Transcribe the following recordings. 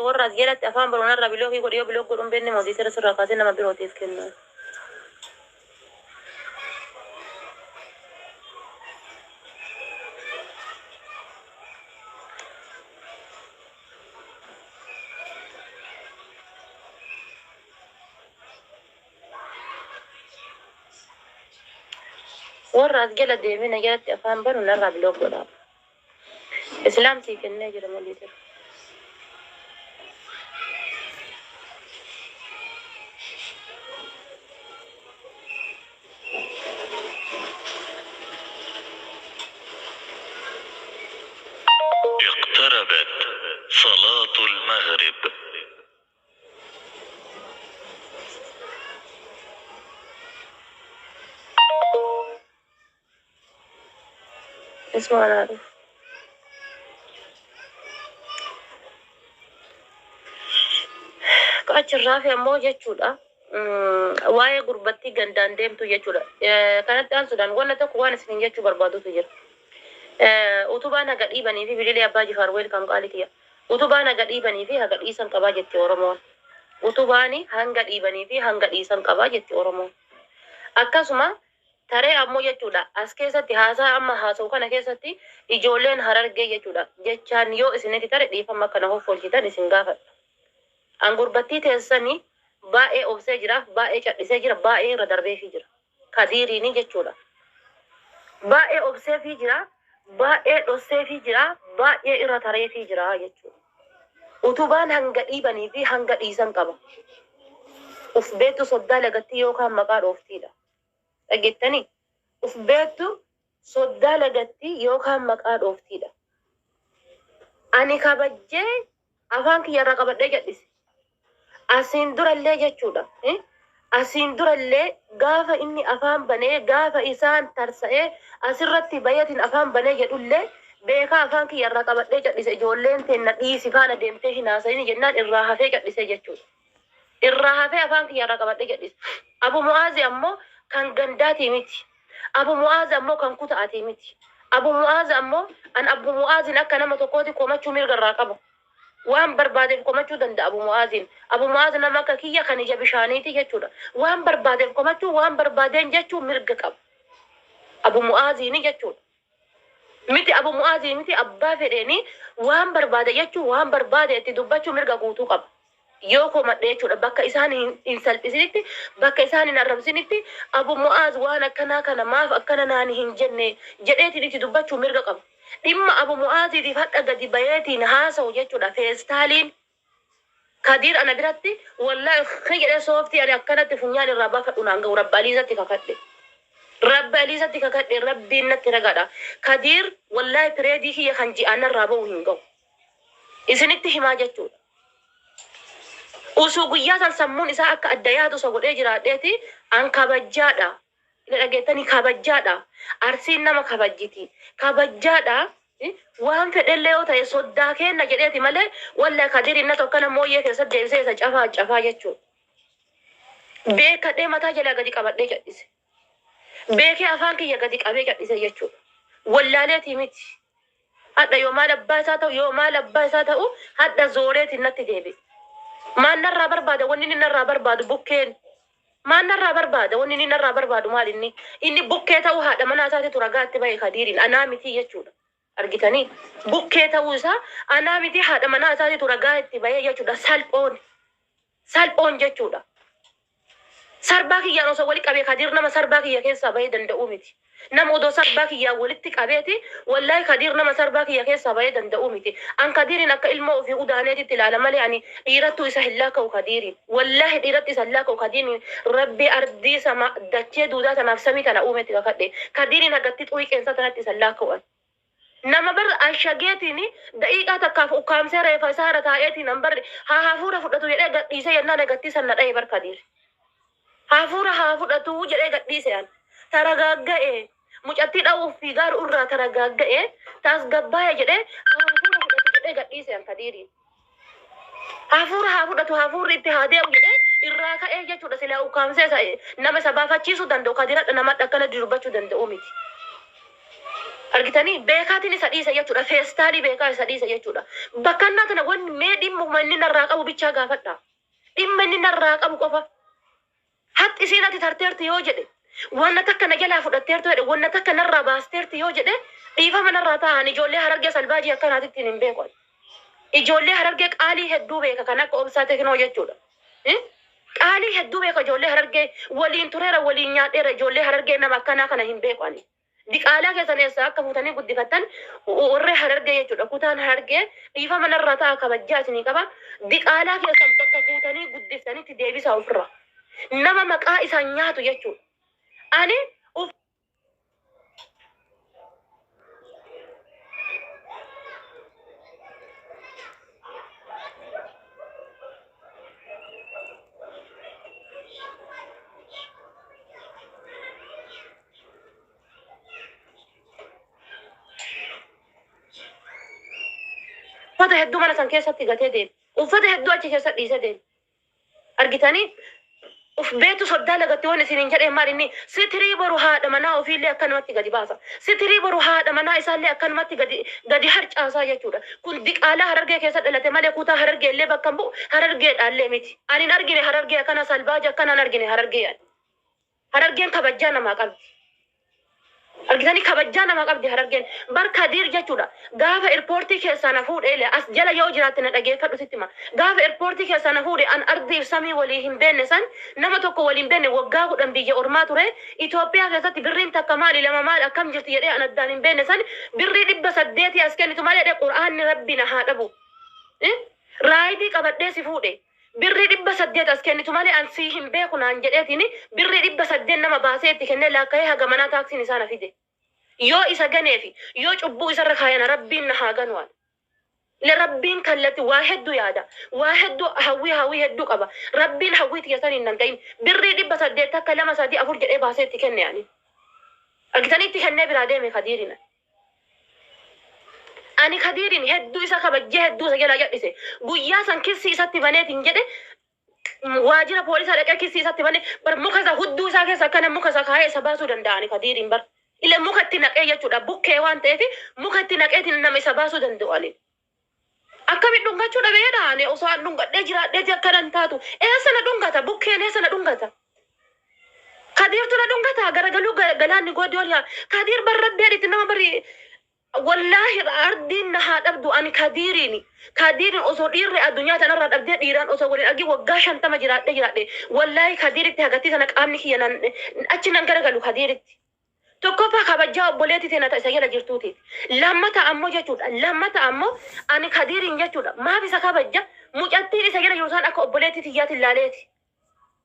Warra as jalatti afaan baruunarraa bilookii godhi, yoo block godhuu hin beekne moderator sirraa kaasee nama birootiif kenna. Warra as jala deemee na jalatti afaan banu narraa block godhaa. Islaam sii kennee jira moderator. اقتربت صلاة المغرب. Isuma anaa dhufu. Achirraa fi ammoo jechuudha. Waa'ee gurbattii gandaan deemtu jechuudha. Kanatti aansuudhaan wanna tokko waan isiniin jechuu barbaadutu jira. Utubaan haga dhiibanii fi bililee abbaa jifaar welcome qaalii kiyya. Utubaan haga dhiibanii fi haga dhiisan qabaa jetti Oromoon. Utubaani hanga dhiibanii fi hanga dhiisan qabaa jetti Oromoon. Akkasuma taree ammoo jechuudha as keessatti haasaa amma haasa'u kana keessatti ijoolleen Harargee jechuudha jechaan yoo isinitti tare dhiifama akka na hoffolchitan isin gaafadha. An gurbattii teessani baay'ee obsee jira, baay'ee cadhisee jira, baay'ee irra darbeefii jira. Kadiiriini jechuudha. Baay'ee obseefii jira, baay'ee dhosseefii jira, baay'ee irra tareefii jira jechuudha. Utubaan hanga dhiibanii fi hanga dhiisan qaba. Uf beektu soddaa lagattii yookaan maqaa dhooftiidha. Dhageettanii? Uf beektu soddaa lagattii yookaan maqaa dhooftiidha. Ani kabajjee afaan kiyya irraa qabadhee cadhise. Asiin durallee jechuudha. Asiin durallee gaafa inni afaan banee gaafa isaan tarsa'ee asirratti bayeetiin afaan banee jedhullee beekaa afaan kiyya irraa qabadhee cadhise, ijoolleen teenna dhiisi faana deemtee hin haasa'ini jennaan irraa hafee cadhise jechuudha. Irraa hafee afaan kiyya irraa qabadhee cadhise. Abu Mu'aazi ammoo kan gandaatii miti. Abu Mu'aazi ammoo kan kuta'atii miti. Abu Mu'aazi ammoo an Abu Mu'aazin akka nama tokkooti komachuu mirga irraa qaba. Waan barbaadeef komachuu danda'a Abu Mu'aazin. Abu Mu'aaz nama akka kiyya kan ija bishaaniiti jechuudha. Waan barbaadeef komachuu, waan barbaadeen jechuu mirga qaba. Abu Mu'aaziini jechuudha. Miti Abu Mu'aazii miti, abbaa fedheeni waan barbaade jechuu, waan barbaade itti dubbachuu mirga guutuu qaba. Yoo komadhe jechuudha bakka isaan hin salphisinitti, bakka isaan hin arrabsinitti, Abu Mu'aaz waan akkanaa kana maaf akkana naan hin jenne jedheetiin itti dubbachuu mirga qaba. Dhimma Abu Mu'aaziitiif hadha gadi bayeetiin haasa'u jechuudha feestaaliin Kadiir ana biratti wallahi khi jedhee sooftii ani akkanatti funyaan irraa baafadhu naan gahu. Rabba Aliizatti kakadhe. Rabba Aliizatti kakadhe, Rabbiin natti ragaadha. Kadiir wallahi pireedii kiyya kan ji'aan narraa bahu hin gahu. Isinitti himaa jechuudha. Usuu guyyaa san sammuun isaa akka adda yaadu isa godhee jiraadheeti an kabajjaadha. Ila dhageettanii, kabajjaadha. Arsiin nama kabajjiti. Kabajjaadha. Waan fedhellee yoo ta'e soddaa keenna jedheeti malee wallahi Kadiir innatu akkana mooyyee keessatti deebisee isa cafaa cafaa jechuudha. Beekadhee mataa jalaa gadi qabadhee cadhise. Beekee afaan kiyya gadi qabee cadhise jechuudha. Wallaaleetii miti. Hadha yoo maal abbaa isaa ta'u, yoo maal abbaa isaa ta'u, hadha zooreetiin natti deebi'e. Maal narraa barbaada wanni inni narraa barbaadu bukkeen? Maal narraa barbaada wanni inni narraa barbaadu maal inni? Inni bukkee ta'uu haadha manaa isaatiitu ragaa itti bahe Kadiiriin, anaa mitii jechuudha. Argitanii? Bukkee ta'uu isaa anaa mitii, haadha manaa isaatiitu ragaa itti bahee jechuudha. Salphoon. Salphoon jechuudha. Sarbaa kiyyaan osoo wali qabee Kadiir nama sarbaa kiyya keessaa bahee danda'uu miti. Nama odoo sarbaa kiyyaan walitti qabeeti wallahi Kadiir nama sarbaa kiyya keessaa bahee danda'uu miti. An Kadiiriin akka ilmoo ofii udaaneetitti ilaala malee ani dhiirattuu isa hin laakka'u Kadiiriin. Wallahi dhiiratti isa hin laakka'u Kadiiriin, Rabbii ardii sama dachee duudaa tanaaf samii tana uumetti kakadhe. Kadiiriin hagatti xurii qeensaa tanatti isa hin laakka'u an. Nama bar ashageetiin daqiiqaa takkaaf ukkaamsee reefa isaa irra taa'eetiin an bar haa hafuura fudhatu jedhee gadhiisee jennaan agattii san na dhaye bar Kadiir. Hafuura haa fudhatu jedhee gadhiise an. Taragaagga'e mucattii dha'uuf fiigaaru irraa taragaagga'e taasgabbaa'e jedhee haa hafuura fudhatu jedhee gadhiise an Kadiiriin. Hafuura haa fudhatu, hafuurri itti haa deemu jedhee irraa ka'ee jechuudha. Silaa ukkaamsee isa nama isa baafachiisuu danda'u Kadiir hadha nama akkana dubbachuu danda'u miti. Argitanii beekaatiin isa dhiisa jechuudha. Feestaalii beekaa isa dhiisa jechuudha. Bakka innaa tana wanni mee dhimma inni narraa qabu bichaa gaafadha. Dhimma inni narraa qabu qofa. Haqi isiin ati tarteerti yoo jedhe, wanna takka na jalaa fudhatteerti jedhe, wanna takka narraa baasteerti yoo jedhe, dhiifama narraa ta'an. Ijoollee Harargee salbaajii akkanaatitti hin beeku. Ijoollee Harargee qaalii hedduu beeka, kan akka Obsaa Teknoo jechuudha. Qaalii hedduu beeka. Ijoollee Harargee waliin tureera, waliin nyaadheera. Ijoollee Harargee nama akkanaa kana hin beeku ani. Diqaalaa keessan eessa akka fuutanii guddifattan warri Harargee jechuudha. Kutaan Harargee dhiifama narraa ta'a, kabajjaa isinii qaba. Diqaalaa keessan bakka fuutanii guddiftanitti deebisaa ofirraa. Nama maqaa isaan nyaatu jechuudha. Ani uffata hedduu mana san keessatti gatee deeme. Uffata hedduu achi keessa dhiisee deeme. Argitanii, uf beetu soddaa lagatti waan isiniin jedhee maal inni sitirii boru haadha manaa ofiillee akkanumatti gadi baasa. Sitirii boru haadha manaa isaallee akkanumatti gadi gadi harcaasaa jechuudha. Kun diqaalaa Harargee keessa dhalate malee kutaa Harargee illee bakka hin bu'u, Harargeedhaallee miti. Ani hin argine Harargee akkana salbaaja akkana hin argine Harargee. Harargeen kabajjaa namaa qabdi. Argitanii, kabajjaa namaa qabdi Harargeen. Bar Kadiir jechuudha. Gaafa airportii keessaa na fuudhee, as jala yoo jiraatte na dhageeffadhu, sitti hima. Gaafa airportii keessaa na fuudhe, an ardiif samii walii hin beenne san, nama tokko walii hin beenne, waggaa 10 biyya ormaa ture. Itoophiyaa keessatti birriin takka maali, lama maali, akkam jirti jedhee an addaan hin beenne san, birrii 800 as kennitu malee jedhee, qur'aanni rabbi na haa dhabu. Raayidii qabadhee si fuudhe. Birrii 800 as kennitu malee an sii hin beeku naan jedheetiin birrii 800 nama baasee itti kennee laakka'ee haga manaa taaksiin isaa na fide. Yoo isa ganeefi yoo cubbuu isarra kaayana, rabbiin na haa ganu ani. Le rabbiin kallatti waa hedduu yaada. Waa hedduu hawwii, hawwii hedduu qaba. Rabbiin hawwii tiyya saniin nan gahin. Birrii 800 takka, lama, sadii, afur jedhee baasee itti kenne ani. Argitanii, itti kennee biraa deeme Kadiirin. Ani Kadiirin hedduu isa kabajjee, hedduu isa jalaa jal'ise. Guyyaa san kissii isatti baneetiin jedhe, waajjira poolisaa dhaqee kissii isatti bane bar, muka isa hudduu isaa keessa akkana muka isa kaayee isa baasuu danda'ani Kadiirin bar. Illee muka itti naqee jechuudha, bukkee waan ta'eef muka itti naqeetiin nama isa baasuu danda'u ani. Akkamiin dhungachuu dhabeedha ani? Osoo an dhungadhee jiraadheeti akkana hin taatu. Eessa na dhungata? Bukkeen eessa na dhungata? Kadiirtu na dhungata, garagaluu galaanni goodii ol yaa. Kadiir bar rabbeedhitti nama bari, wallaahi ardiin na haa dhabdu ani Kadiiriin. Kadiiriin osoo dhiirri addunyaa tanarraa dhabdee, dhiiraan osoo waliin argin waggaa 50 jiraadhee jiraadhe, wallaahi Kadiiritti hagattii sana qaamni kiyya nan achi nan garagalu Kadiiritti. Tokkoffaa kabajaa obboleettii teena ta isa jala jirtuuti. Lammata ammoo jechuudha. Lammata ammoo ani Kadiiriin jechuudha. Maaf isa kabajja? Mucattiin isa jala jiru isaan akka obboleettii tiyyaatiin laaleeti.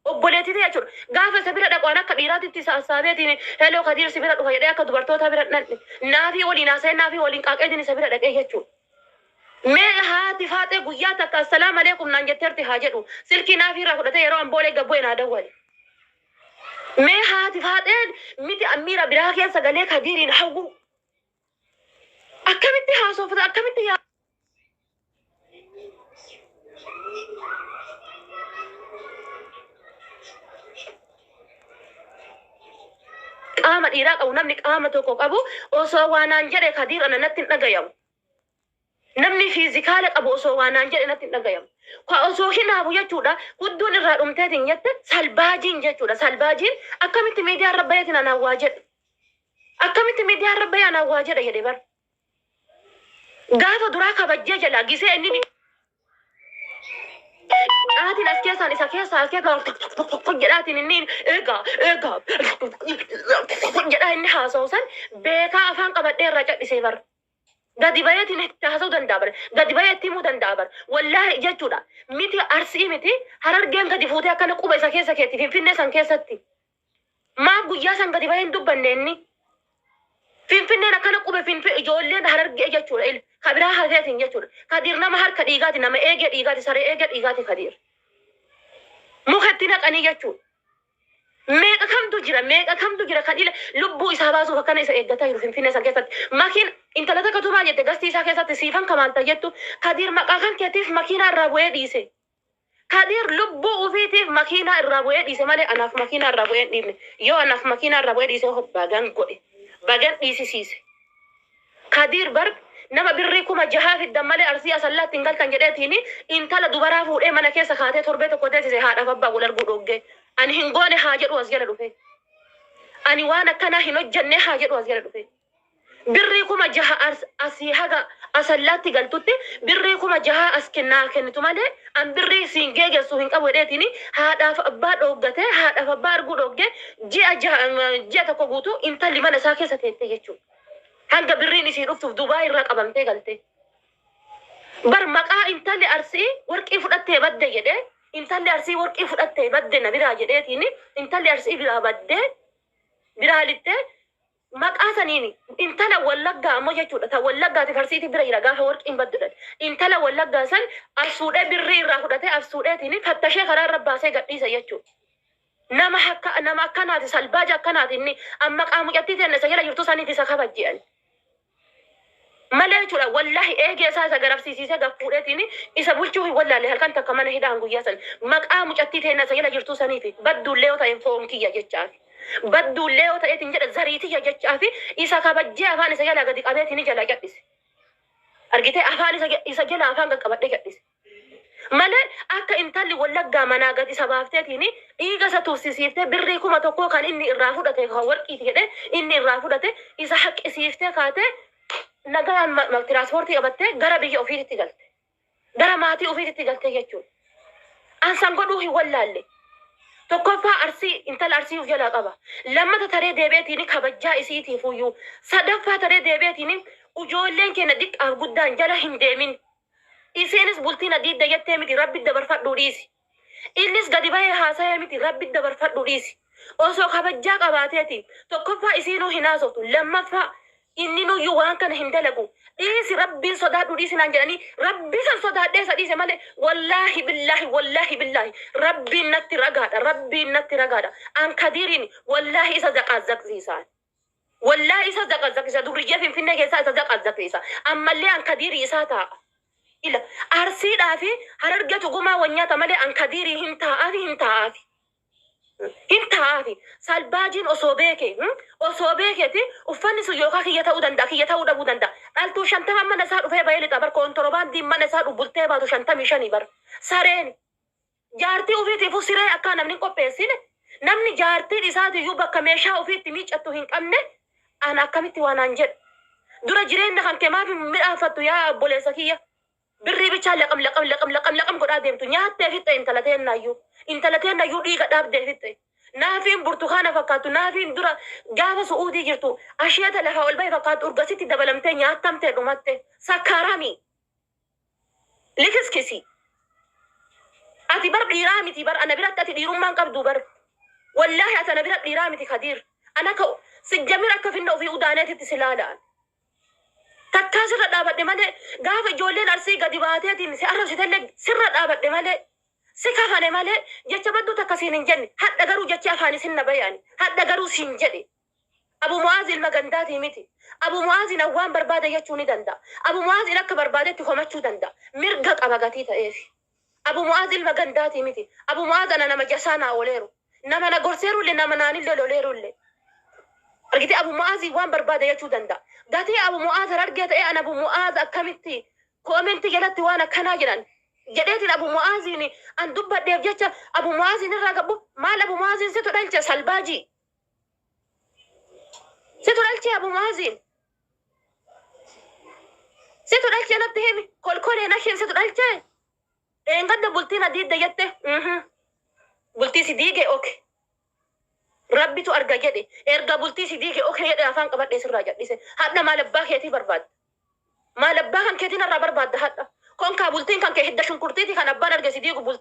Obboleettii jechuudha. Gaafa isa bira dhaqu an akka dhiiraatitti isa hassaabeetiin "Hello Kadiir, si bira dhufa" jedhee akka dubartoota bira dhandhe. Naafii waliin haasa'ee, naafii waliin qaaqeetiin isa bira dhaqee jechuudha. Mee haati faaxee guyyaa takka "Assalaamu alaikum" naan jetteerti haa jedhu. Silkii naafii irraa fudhatee yeroo an boolee gabbu'e naa dawwale. Mee haati faaxeen miti miira biraa keessa galee Kadiiriin hawwu. Akkamitti haasofata, akkamitti yaa qaama dhiiraa qabu, namni qaama tokko qabu osoo waa naan jedhe Kadiir ana natti hin dhagayamu. Namni physical qabu osoo waa naan jedhe natti hin dhagayamu. Ka osoo hinaafu jechuudha, hudduun irraa dhumteetiin jette salbaajiin jechuudha. Salbaajiin akkamitti miidiyaa irra baheetiin anaan waa jedhe. Akkamitti miidiyaa irra bahee anaan waa jedhe jedhe bar. Gaafa duraa kabajjee jalaa gisee inni caatiin as keessaan isa keessaa as keessaa jedhaatiin inni eegaa eegaa jedhaa inni haasa'u san beekaa afaan qabadhee irraa cadhisee bar. Gadi baheetiin itti haasa'uu danda'a bar. Gadi bahee itti himuu danda'a bar. Wallaahi jechuudha. Miti Arsii, miti Harargeen gadi fuutee akkana quba isa keessa keetti Finfinnee san keessatti. Maaf guyyaa san gadi bahee hin dubbanne inni? Finfinneen akkana qube Finfi ijoolleen Harargee jechuudha. Il kabiraa hafeetiin jechuudha. Kadiir nama harka dhiigaati, nama eegee dhiigaati, saree eegee dhiigaati Kadiir. Muka itti naqanii jechuudha. Meeqa kamtu jira, meeqa kamtu jira kan ila lubbuu isaa baasuuf akkana isa eeggataa jiru Finfinnee san keessatti. Makiin intala takka tumaa jette gastii isaa keessatti siifan kamaalta jettu, Kadiir maqaa kan keetiif makiinaa irraa bu'ee dhiise. Kadiir lubbuu ofiitiif makiinaa irraa bu'ee dhiise malee anaaf makiinaa irraa bu'ee hin dhiifne. Yoo anaaf makiinaa irraa bu'ee dhiise, hoo bagan godhe. Bagan dhiisisiise. Kadiir bar nama birrii 6000 fiddan malee Arsii Asallaatti hin galtan jedheetiin intala dubaraa fuudhee mana keessa kaatee torbee tokko teessise haadhaaf abbaa wal arguu dhoggee. Ani hin goone haa jedhu as jala dhufe. Ani waan akkanaa hin hojjenne haa jedhu as jala dhufe. Birrii 6000 asii haga Asallaatti galtutti birrii 6000 as kennaa kennitu malee an birrii siin geegessu hin qabu jedheetiin haadhaaf abbaa dhooggatee, haadhaaf abbaa arguu dhooggee, ji'a jaha, ji'a tokko guutuu intalli mana isaa keessa teette jechuudha. Hanga birriin isii dhuftuuf Dubaay irraa qabamtee galte. Bar maqaa intalli Arsii warqii fudhattee badde jedhee, intalli Arsii warqii fudhattee badde na biraa jedheetiin intalli Arsii biraa baddee biraa lixxee, maqaa saniin intala Wallaggaa ammoo jechuudha, ta Wallaggaatiif Arsiitii bira jira gaafa warqiin baddu jedhan. Intala Wallaggaa san as fuudhee birrii irraa fudhatee as fuudheetiin fattashee karaa irra baasee gadhiisa jechuudha. Nama akka nama akkanaati, salbaaja akkanaati inni amma qaamucattii teenna isa jala jirtu saniif isa kabajji'an. Malee jechuudha, wallahi eegee isaa isa garabsiisiisee gad fuudheetiin isa bulchuu hin wallaalle. Halkan takka mana hidhaan guyyaa san maqaa mucattii teenna isa jala jirtuu saniifi badduullee yoo ta'e foon kiyya jechaafi. Badduullee yoo ta'eetiin jedhe zariitiyya jechaafi isa kabajjee afaan isa jalaa gadi qabeetiin jalaa cadhise. Argitee, afaan isa jalaa afaan qaqqabadhee cadhise. Malee akka intalli Wallaggaa manaa gad isa baafteetiin dhiiga isa tuffisiiftee birrii 1000 kan inni irraa fudhate, kan warqiiti jedhee inni irraa fudhate, isa haqqisiiftee kaatee nagaan tiraanspoortii qabattee gara biyya ofiititti galte. Gara maatii ofiititti galte jechuudha. Ansan godhuu hin wallaalle. Tokkoffaa Arsii, intala Arsii of jalaa qaba. Lammata taree deebi'eetiin kabajjaa isiitiif iyyuu. Sadaffaa taree deebi'eetiin ijoolleen keenya xiqqaaf guddaan jala hin deemin. Isiinis bultii na diidda jettee miti, Rabbi dabarfadhuu dhiisi. Innis gadi bahee haasa'ee miti, Rabbi dabarfadhuu dhiisi. Osoo kabajjaa qabaateeti tokkoffaa isiinuu hin haasoftu, lammaffaa inni nuyyuu waan kana hin dalagu. Dhiisi, Rabbiin sodaadhu, dhiisi naan jedhanii Rabbi san sodaadhee isa dhiise malee, wallaahi billaahi, wallaahi billaahi, Rabbiin natti ragaadha, Rabbiin natti ragaadha. An Kadiiriin wallaahi isa zaqaazzaqsiisaan. Wallaahi isa zaqazzaqsiisa, durriyyee Finfinnee keessaa isa zaqazzaqsiisa. Ammallee an Kadiirii isaa taa'a. Ila Arsiidhaa fi Harargetu gumaa wal nyaata malee an Kadiirii hin taa'aafi, hin taa'aafi. Hin taa'aafi. Salbaajiin osoo beeke, osoo beekeeti uffanni sun yookaan kiyya ta'uu danda'a, kiyya ta'uu dhabuu danda'a. Dhaltuu 50 mana isaa dhufee bahee lixa bar, kontorobaandiin mana isaa bultee baatu 55 bar. Sareen. Jaartii ofiitiifuu siree akkaa namni hin qopheessine, namni jaartiin isaatiyyuu bakka meeshaa ofiitti miiccattu hin qabne, an akkamitti waan aan jedhu. Dura jireenya kan kee maaf hin midhaanfattu, yaa obboleessa kiyya? Birrii bichaa laqam laqam laqam laqam laqam godhaa deemtu nyaattee fixxe intala teennayyuu. Intala teennayyuu dhiiga dhaabdee fixxe. Naafiin burtukaana fakkaattu, naafiin dura gaafa Su'uudii jirtu asheeta lafaa ol bahe fakkaattu urgasitti dabalamtee nyaatamtee dhumatte. Sakkaaraamii. Likiskisi. Ati bar dhiiraa miti bar, ana biratti ati dhiirummaan qabdu bar. Wallaahi ati ana bira dhiiraa miti, Kadiir. Ana ka sijjamir akka finna ofii udaaneetitti si laala'an. Takkaa sirra dhaabadhe malee, gaafa ijoolleen Arsii gadi baateetiin si arrabsitellee sirra dhaabadhe malee, si kafane malee, jecha badduu takka siin hin jenne. Hadha garuu jechi afaan isin na bayani. Hadha garuu siin jedhe. Abu Mu'aaz ilma gandaatii miti. Abu Mu'aazin waan barbaade jechuu ni danda'a. Abu Mu'aazin akka barbaadetti komachuu danda'a. Mirga qaba gatii ta'eef. Abu Mu'aaz ilma gandaatii miti. Abu Mu'aaz ana nama jasaa naa ooleeru. Nama na gorseerullee, nama naanillee loleerullee. Argitee, Abu Mu'aazii waan barbaade jechuu danda'a. Gatii Abu Mu'aaz Harargee ta'ee an Abu Mu'aaz akkamitti koomentii jalatti waan akkanaa jedhan jedheetiin Abu Mu'aaziin an dubbadheef jecha Abu Mu'aaziin irraa gabbu maal? Abu Mu'aaziin situ dhalche, salbaajii. Situ dhalche Abu Mu'aaziin. Situ dhalche, natti himi. Kolkolee nashiin situ dhalche. Dheengadda bultii na diidde jette. Bultii si diige, okay. Rabbitu arga jedhe. Erga bultii si diige, okay jedhe, afaan qabadhee sirraa jal'ise. Hadha maal abbaa keetii barbaadda? Maal abbaa kan keetiin irraa barbaadda hadha? Konkaa bultiin kan kee hidda shunkurtiiti kan abbaan arge si diigu bultii.